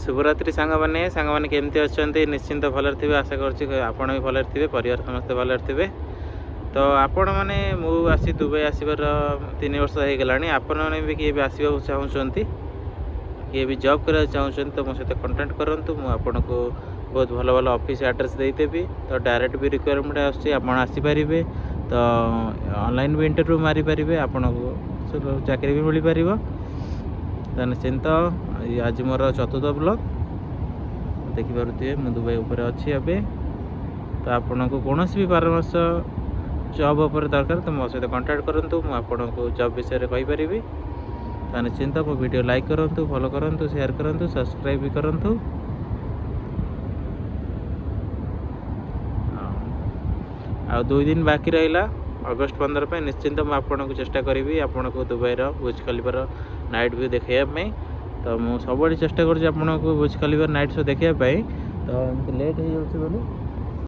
ଶୁଭରାତ୍ରି ସାଙ୍ଗମାନେ। ସାଙ୍ଗମାନେ, କେମିତି ଅଛନ୍ତି? ନିଶ୍ଚିନ୍ତ ଭଲରେ ଥିବେ। ଆଶା କରୁଛି ଆପଣ ବି ଭଲରେ ଥିବେ, ପରିବାର ସମସ୍ତେ ଭଲରେ ଥିବେ। ତ ଆପଣମାନେ, ମୁଁ ଆସି ଦୁବାଇ ଆସିବାର 3 ବର୍ଷ ହେଇଗଲାଣି। ଆପଣମାନେ ବି କିଏ ବି ଆସିବାକୁ ଚାହୁଁଛନ୍ତି, କିଏ ବି ଜବ୍ କରିବାକୁ ଚାହୁଁଛନ୍ତି, ତ ମୋ ସହିତ କଣ୍ଟାକ୍ଟ କରନ୍ତୁ। ମୁଁ ଆପଣଙ୍କୁ ବହୁତ ଭଲ ଭଲ ଅଫିସ୍ ଆଡ୍ରେସ୍ ଦେଇଦେବି। ତ ଡାଇରେକ୍ଟ ବି ରିକ୍ୱାରମେଣ୍ଟ ଆସୁଛି, ଆପଣ ଆସିପାରିବେ। ତ ଅନଲାଇନ୍ ବି ଇଣ୍ଟରଭ୍ୟୁ ମାରିପାରିବେ, ଆପଣଙ୍କୁ ଚାକିରି ବି ମିଳିପାରିବ। ତ ନିଶ୍ଚିନ୍ତ ଆଜି ମୋର ଚତୁର୍ଥ ବ୍ଲଗ୍ ଦେଖିପାରୁଥିବେ, ମୁଁ ଦୁବାଇ ଉପରେ ଅଛି ଏବେ। ତ ଆପଣଙ୍କୁ କୌଣସି ବି ପରାମର୍ଶ ଜବ୍ ଉପରେ ଦରକାର, ତ ମୋ ସହିତ କଣ୍ଟାକ୍ଟ କରନ୍ତୁ। ମୁଁ ଆପଣଙ୍କୁ ଜବ୍ ବିଷୟରେ କହିପାରିବି। ତ ନିଶ୍ଚିନ୍ତ ମୋ ଭିଡ଼ିଓ ଲାଇକ୍ କରନ୍ତୁ, ଫଲୋ କରନ୍ତୁ, ସେୟାର କରନ୍ତୁ, ସବସ୍କ୍ରାଇବ୍ ବି କରନ୍ତୁ। ଆଉ 2 ଦିନ ବାକି ରହିଲା ଅଗଷ୍ଟ 15 ପାଇଁ। ନିଶ୍ଚିନ୍ତ ମୁଁ ଆପଣଙ୍କୁ ଚେଷ୍ଟା କରିବି ଆପଣଙ୍କୁ ଦୁବାଇର ବୁର୍ଜ ଖଲିଫାର ନାଇଟ୍ ଭ୍ୟୁ ଦେଖାଇବା ପାଇଁ। ତ ମୁଁ ସବୁବେଳେ ଚେଷ୍ଟା କରୁଛି ଆପଣଙ୍କୁ ବୁର୍ଜ ଖଲିଫାର ନାଇଟ୍ ଶୋ ଦେଖାଇବା ପାଇଁ। ତ ଏମିତି ଲେଟ୍ ହେଇଯାଉଛି ବୋଲି